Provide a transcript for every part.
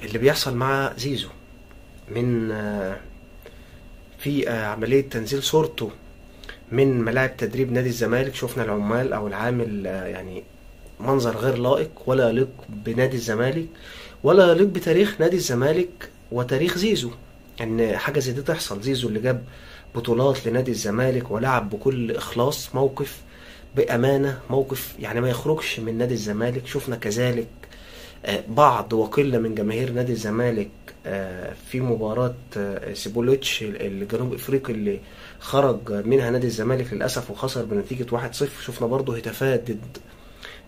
اللي بيحصل مع زيزو من في عملية تنزيل صورته من ملاعب تدريب نادي الزمالك. شفنا العمال او العامل يعني منظر غير لائق ولا يليق بنادي الزمالك ولا يليق بتاريخ نادي الزمالك وتاريخ زيزو، ان حاجة زي دي تحصل. زيزو اللي جاب بطولات لنادي الزمالك ولعب بكل اخلاص، موقف بامانة، موقف يعني ما يخرجش من نادي الزمالك. شفنا كذلك بعض وقلة من جماهير نادي الزمالك في مباراة سيبوليتش الجنوب افريقي اللي خرج منها نادي الزمالك للأسف وخسر بنتيجة 1-0. شفنا برضه هتافات ضد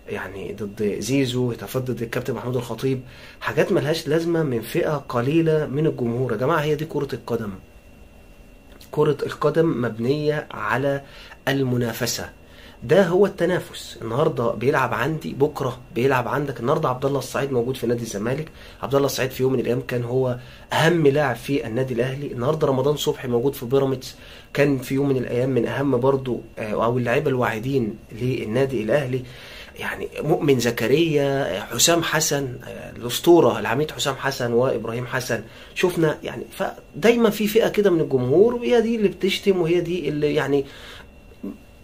يعني ضد زيزو، هتافات ضد الكابتن محمود الخطيب، حاجات ملهاش لازمة من فئة قليلة من الجمهور. يا جماعة هي دي كرة القدم. كرة القدم مبنية على المنافسة، ده هو التنافس. النهارده بيلعب عندي، بكره بيلعب عندك. النهارده عبد الله السعيد موجود في نادي الزمالك، عبد الله السعيد في يوم من الايام كان هو اهم لاعب في النادي الاهلي. النهارده رمضان صبحي موجود في بيراميدز، كان في يوم من الايام من اهم برضو او اللعيبة الواعدين للنادي الاهلي. يعني مؤمن زكريا، حسام حسن، الاسطورة العميد حسام حسن وابراهيم حسن. شفنا يعني فدايما في فئة كده من الجمهور، وهي دي اللي بتشتم وهي دي اللي يعني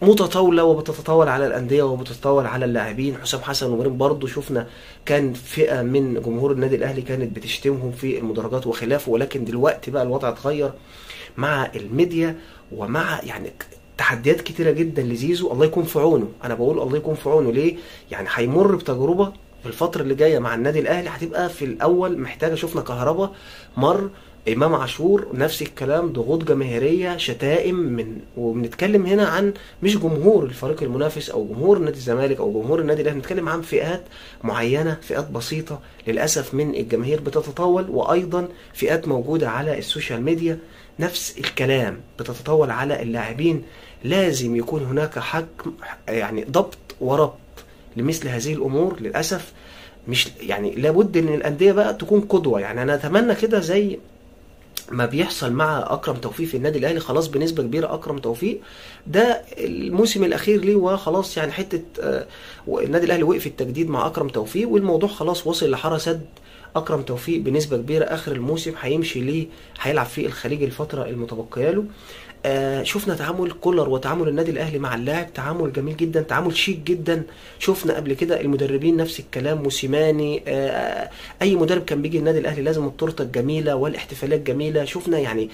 متطاولة وبتتطاول على الأندية وبتتطاول على اللاعبين. حسام حسن ومريم برضو شفنا كان فئة من جمهور النادي الأهلي كانت بتشتمهم في المدرجات وخلافه، ولكن دلوقتي بقى الوضع اتغير مع الميديا ومع يعني تحديات كتيرة جدا لزيزو. الله يكون في عونه، أنا بقول الله يكون في عونه. ليه؟ يعني هيمر بتجربة في الفترة اللي جاية مع النادي الأهلي هتبقى في الأول محتاجة. شفنا كهربا مر، إمام عاشور نفس الكلام، ضغوط جماهيرية، شتائم من، وبنتكلم هنا عن مش جمهور الفريق المنافس أو جمهور نادي الزمالك أو جمهور النادي الأهلي، بنتكلم عن فئات معينة، فئات بسيطة للأسف من الجماهير بتتطاول، وأيضا فئات موجودة على ال social media نفس الكلام بتتطاول على اللاعبين. لازم يكون هناك حكم، يعني ضبط وربط لمثل هذه الأمور. للأسف مش يعني لابد إن الأندية بقى تكون قدوة. يعني أنا أتمنى كده زي ما بيحصل مع اكرم توفيق في النادي الاهلي. خلاص بنسبة كبيرة اكرم توفيق ده الموسم الاخير ليه، وخلاص يعني حتة النادي الاهلي وقف التجديد مع اكرم توفيق، والموضوع خلاص وصل لحاره سد. اكرم توفيق بنسبة كبيرة اخر الموسم هيمشي ليه، هيلعب في الخليج الفترة المتبقية له. شفنا تعامل كولر وتعامل النادي الاهلي مع اللاعب، تعامل جميل جدا، تعامل شيك جدا. شفنا قبل كده المدربين نفس الكلام، موسيماني، اي مدرب كان بيجي النادي الاهلي لازم التورتة الجميلة والاحتفالات الجميلة. شفنا يعني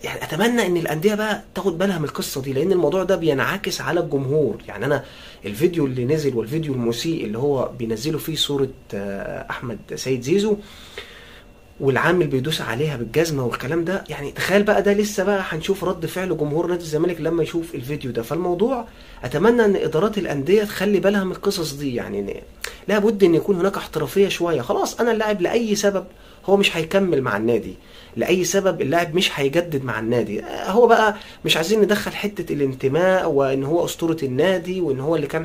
اتمنى ان الاندية بقى تاخد بالها من القصة دي، لان الموضوع ده بينعكس على الجمهور. يعني انا الفيديو اللي نزل والفيديو المسيء اللي هو بينزله فيه صوره احمد سيد زيزو والعامل بيدوس عليها بالجزمه والكلام ده، يعني تخيل بقى ده لسه بقى هنشوف رد فعل جمهور نادي الزمالك لما يشوف الفيديو ده. فالموضوع اتمنى ان ادارات الاندية تخلي بالها من القصص دي، يعني لابد ان يكون هناك احترافية شوية. خلاص انا اللاعب لاي سبب هو مش هيكمل مع النادي، لاي سبب اللاعب مش هيجدد مع النادي، هو بقى مش عايزين ندخل حتة الانتماء وان هو اسطورة النادي وان هو اللي كان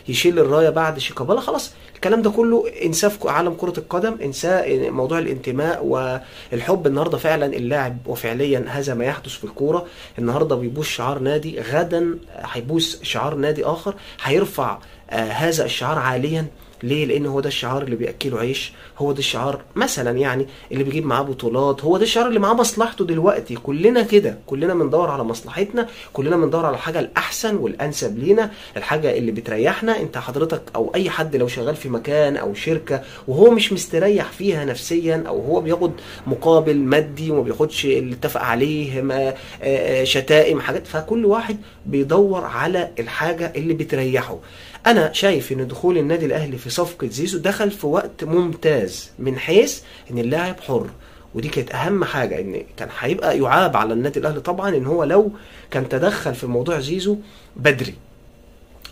هيشيل الراية بعد شيكابالا. خلاص الكلام ده كله انساه في عالم كره القدم، انساه موضوع الانتماء والحب. النهارده فعلا اللاعب وفعليا هذا ما يحدث في الكورة، النهارده بيبوس شعار نادي، غدا هيبوس شعار نادي اخر، هيرفع هذا الشعار عاليا. ليه؟ لان هو ده الشعار اللي بياكله عيش، هو ده الشعار مثلا يعني اللي بيجيب معاه بطولات، هو ده الشعار اللي معاه مصلحته دلوقتي. كلنا كده، كلنا بندور على مصلحتنا، كلنا بندور على الحاجة الاحسن والانسب لينا، الحاجة اللي بتريحنا. انت حضرتك او اي حد لو شغال في مكان او شركة وهو مش مستريح فيها نفسيا، او هو بياخد مقابل مادي وما بياخدش اللي اتفق عليه، ما شتائم حاجات، فكل واحد بيدور على الحاجة اللي بتريحه. انا شايف ان دخول النادي الاهلي في صفقة زيزو دخل في وقت ممتاز، من حيث ان اللاعب حر، ودي كانت اهم حاجة. ان كان هيبقى يعاب على النادي الاهلي طبعا ان هو لو كان تدخل في موضوع زيزو بدري،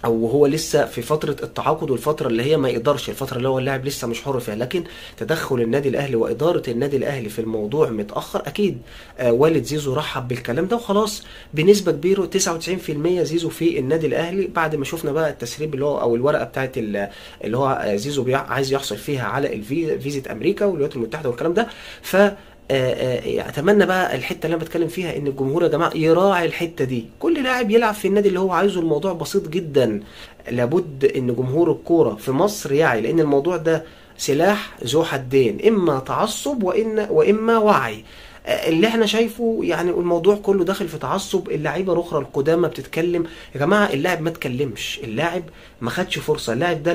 او هو لسه في فترة التعاقد والفترة اللي هي ما يقدرش، الفترة اللي هو اللاعب لسه مش حر فيها. لكن تدخل النادي الاهلي واداره النادي الاهلي في الموضوع متاخر، اكيد والد زيزو رحب بالكلام ده وخلاص بنسبة كبيرة 99% زيزو في النادي الاهلي. بعد ما شفنا بقى التسريب اللي هو او الورقة بتاعت اللي هو زيزو عايز يحصل فيها على فيزا امريكا والولايات المتحدة والكلام ده. ف اتمنى بقى الحتة اللي انا بتكلم فيها ان الجمهور يا جماعة يراعي الحتة دي، كل لاعب يلعب في النادي اللي هو عايزه، الموضوع بسيط جدا. لابد ان جمهور الكورة في مصر يعي، لان الموضوع ده سلاح ذو حدين، اما تعصب واما وعي. اللي احنا شايفه يعني الموضوع كله داخل في تعصب. اللعيبة الاخرى القدامى بتتكلم، يا جماعة اللاعب ما اتكلمش، اللاعب ما خدش فرصة، اللاعب ده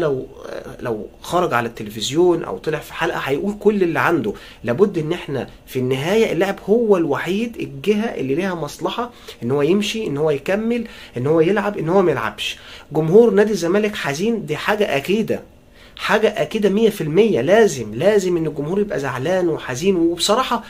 لو خرج على التلفزيون او طلع في حلقة هيقول كل اللي عنده. لابد ان احنا في النهاية اللاعب هو الوحيد الجهة اللي ليها مصلحة ان هو يمشي، ان هو يكمل، ان هو يلعب، ان هو ما يلعبش. جمهور نادي الزمالك حزين، دي حاجة اكيدة، حاجة اكيدة 100%. لازم ان الجمهور يبقى زعلان وحزين. وبصراحة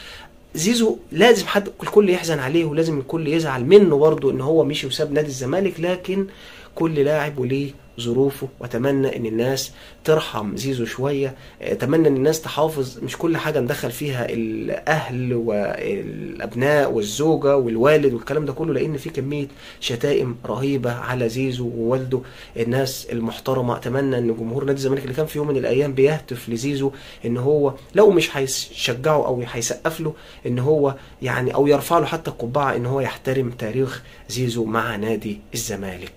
زيزو لازم حد الكل يحزن عليه، ولازم الكل يزعل منه برضه ان هو مشي وساب نادي الزمالك، لكن كل لاعب وليه ظروفه. واتمنى ان الناس ترحم زيزو شوية، اتمنى ان الناس تحافظ، مش كل حاجة ندخل فيها الاهل والابناء والزوجة والوالد والكلام ده كله، لان في كمية شتائم رهيبة على زيزو ووالده. الناس المحترمة، اتمنى ان جمهور نادي الزمالك اللي كان في يوم من الايام بيهتف لزيزو ان هو لو مش هيشجعه او هيسقف له ان هو يعني او يرفع له حتى القبعة، ان هو يحترم تاريخ زيزو مع نادي الزمالك.